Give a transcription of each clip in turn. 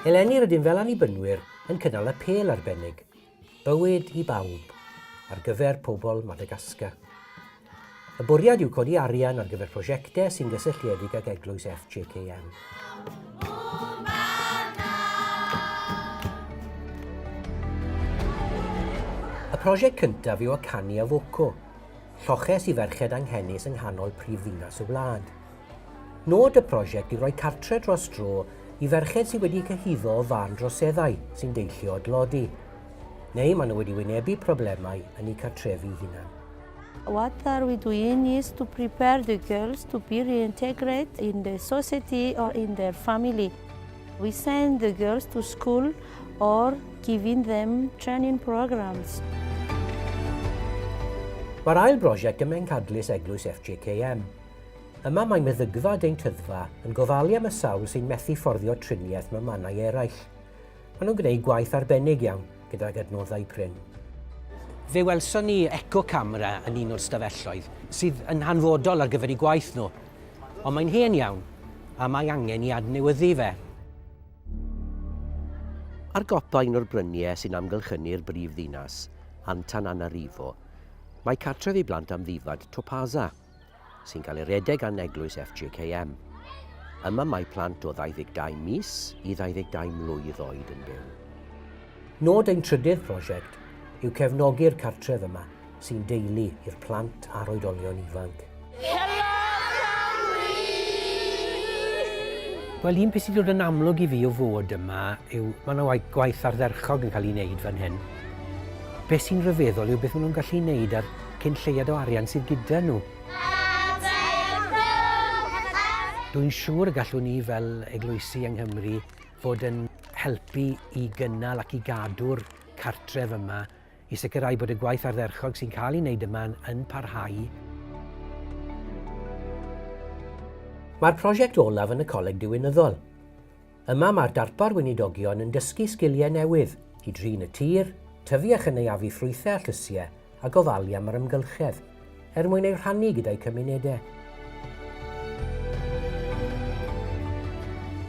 Eleni rydym fel Annibynwyr yn cynnal apêl arbennig, Bywyd i Bawb, ar gyfer pobl Madagascar. Y bwriad yw codi arian ar gyfer prosiectau sy'n gysylltiedig ag eglwys FJKM. Y prosiect cyntaf yw Akani Avoko, lloches i ferched anghenus yng nghanol prifddinas y wlad. Nod y prosiect yw rhoi cartre dros dro i ferched sydd wedi cyhuddo o farn droseddau sy'n deillio o dlodi, neu maen nhw wedi wynebu problemau yn eu cartrefi hunan. What are we doing is to prepare the girls to be reintegrated in the society or in their family. We send the girls to school or giving them training programs. Mae'r ail brosiect ym Mhencadlys Eglwys FJKM. Yma mae meddygfa deintyddfa yn gofalu am y sawl sy'n methu fforddio triniaeth mewn mannau eraill. Maen nhw'n gwneud gwaith arbennig iawn gydag adnoddau prin. Fe welson ni eco camera yn un o'r stafelloedd, sydd yn hanfodol ar gyfer eu gwaith nhw. Ond mae'n hen iawn, a mae angen i adnewyddu fe. Ar gopa un o'r bryniau sy'n amgylchynu'r brif ddinas, Antananarivo, mae cartref i blant amddifad Topaza. sy'n cael ei redeg gan Eglwys FJKM. Yma mae plant o 22 mis i 22 mlwydd oed yn byw. Nod ein trydydd prosiect yw cefnogi'r cartref yma sy'n deulu i'r plant a'r oedolion ifanc. Helo Cymru! Wel, un peth sydd wedi dod yn amlwg i fi o fod yma yw mae yna gwaith ardderchog yn cael ei wneud fan hyn. Beth sy'n rhyfeddol yw beth maen nhw'n gallu wneud ar cyn lleied o arian sydd gyda nhw. Dwi'n siŵr y gallwn ni fel eglwysi yng Nghymru fod yn helpu i gynnal ac i gadw'r cartref yma i sicrhau bod y gwaith ardderchog sy'n cael ei wneud yma yn parhau. Mae'r prosiect olaf yn y Coleg Diwinyddol. Yma mae'r darpar weinidogion yn dysgu sgiliau newydd i drin y tir, tyfu a chynaeafu ffrwythau a llysiau a gofalu am yr amgylchedd, er mwyn eu rhannu gyda'u cymunedau.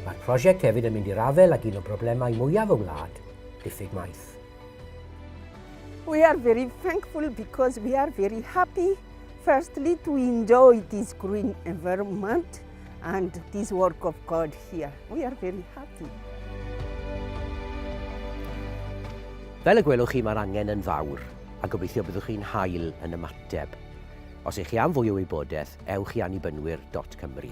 Mae'r prosiect hefyd yn mynd i'r afael ag un o broblemau mwyaf y wlad, diffyg maeth. We are very thankful because we are very happy, firstly, to enjoy this green environment and this work of God here. We are very happy. Fel y gwelwch chi mae'r angen yn fawr, a gobeithio byddwch chi'n hael yn ymateb. Os ych chi am fwy o wybodaeth, ewch i annibynwyr.cymru.